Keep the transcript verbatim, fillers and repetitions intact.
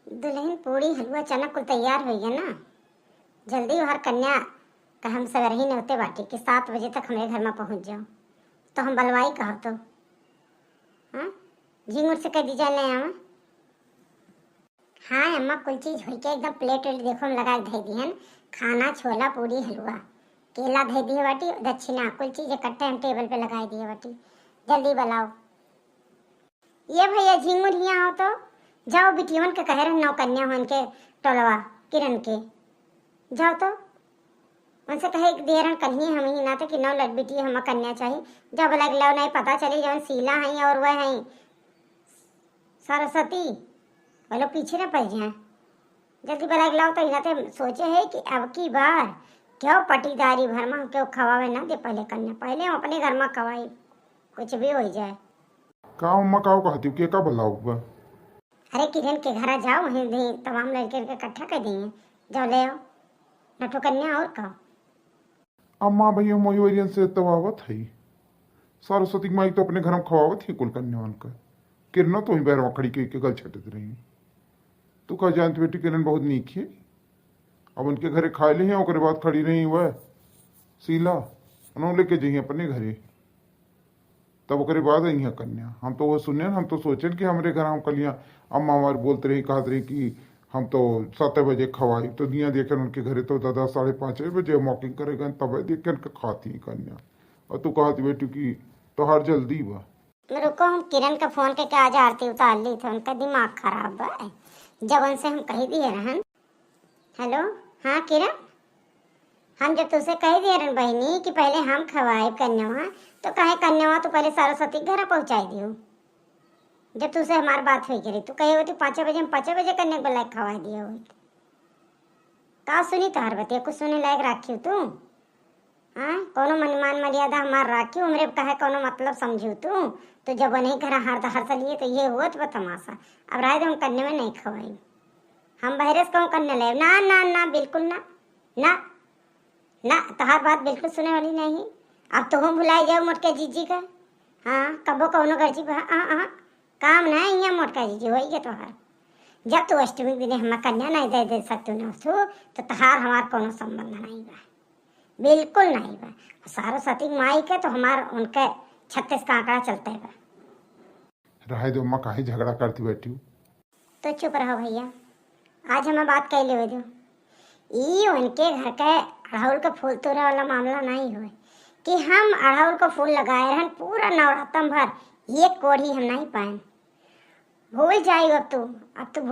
दुल्हन, पूड़ी, हलवा, चना कुल तैयार होइ गया ना? जल्दी ओहर कन्या का हम सवेरही नेवते बाटी कि सात बजे तक हमरे घर मा पहुँच जाओ, तो हम बलवाई कहो तो। हाँ, झिंगुर से कह दीजिए ले आवा। हाँ अम्मा, कुल चीज होई के एकदम प्लेट वेट देखो हम लगा के धई दिहन। खाना, छोला, पूड़ी, हलवा, केला धई दिए बाटी, दक्षिणा, कुल चीज इकट्ठे हम टेबल पे लगाई दिए बाटी। जल्दी बलाओ। ये भैया झिंगुर हियाँ हो तो, जाओ बिटियवन के कहे रहे नौ कन्या हो इनके टोलवा किरण के, जाओ तो। उनसे कहे कि देरन कन्ही हम ही ना तो कि नौ लड़ बिटिया हम कन्या चाही। जाओ बोला कि लो नहीं पता चली जौन शीला हैं और वह हैं सरस्वती, वो लोग पीछे न पड़ जाए। जल्दी बलाइ के लाओ तो इनाते सोचे है कि अब की बार क्यों पटीदारी भर मा क्यों खवावे ना दे पहले कन्या, पहले हम अपने घर मा खवाई, कुछ भी होइ जाए। का अम्मा का कहती हो, के का बलाओ बा? अरे किरण के घरा जाओ, वहीं दे तमाम लड़के के इकट्ठा कर दिए, जाओ ले आओ नटो कन्या और का। अम्मा भैया मोहिवरियन से तब आवत है। सरस्वती माई तो अपने घर में खवावत ही कुल कन्यावन का। किरणो तो वहीं बैरवा खड़ी के, के गल छटत रही। तू का जानत बेटी, किरण बहुत नीक है। अब उनके घरे खाए ले हैं, ओकरे बाद खड़ी रही वह शीला, उन्होंने लेके जाइए अपने घरे। तब ओकरे बाद अइहें कन्या। हम तो वो सुनेन, हम तो सोचेन कि हमरे घर हम कलिया अम्मा हमार बोलत रही, कहत रही कि हम तो सात बजे खवाई, तो दिया देखेन उनके घरे तो दादा साढ़े पाँच बजे walking करे गए, तब देखेन के खाती हैं कन्या। और तू कहत बेटी कि तोहार जल्दी बा। रुको, हम किरण का फोन के आज आरती उतार ली, तो उनका दिमाग खराब बा। जब उनसे हम कही दिए रहन। हेलो, हाँ किरण, हम जब तुझसे कह दिए रहन बहिनी कि पहले हम खवाए कन्यावा, तो कहे कन्यावा तो पहले सरस्वती के घर पहुँचाई दियो। जब तुझसे हमार बात हुई करी, तू कहे होती पाँच बजे, हम पाँच बजे कन्या को लायक खवाए दिए होत। का सुनी तोहार बतिया, कुछ सुने लायक राखी तू? हाँ, कोनो मन मान मर्यादा हमार राखी, हमरे कहे कोनो मतलब समझू तू? तो जब नहीं घर हर हर लिए तो ये हुआ तो तमाशा। अब राय दे हम कन्या में नहीं खवाई। हम बहरे से कहूँ कन्या ले, ना, ना, ना, बिल्कुल ना, ना, ना, तोहार बात बिल्कुल सुने वाली नहीं। अब तो हम भुलाई जाओ मोटका जीजी का। हाँ, कबो कौनो गर्जी बा, हाँ, हाँ, काम ना है यहाँ मोटका जीजी, वही के तोहार। जब तू अष्टमी के दिन हमार कन्या नहीं दे, दे सकतू ना तू, तो तोहार हमार कौनो संबंध नहीं बा, बिल्कुल नहीं बा। सरस्वती माई के तो हमार उनके छत्तीस का आंकड़ा चलते बा। रहे दो अम्मा, काहे झगड़ा करती बैठी हो? तो चुप रहो भैया, आज हमें बात कह लेवे दो। ई उनके घर के अड़हुल के फूल तोड़े वाला मामला नहीं हुए कि हम अड़हुल के फूल लगाए रहन पूरा नवरातम भर, एक कोढ़ी हम नहीं पाएन। भूल जाई अब तू, अब तू भूल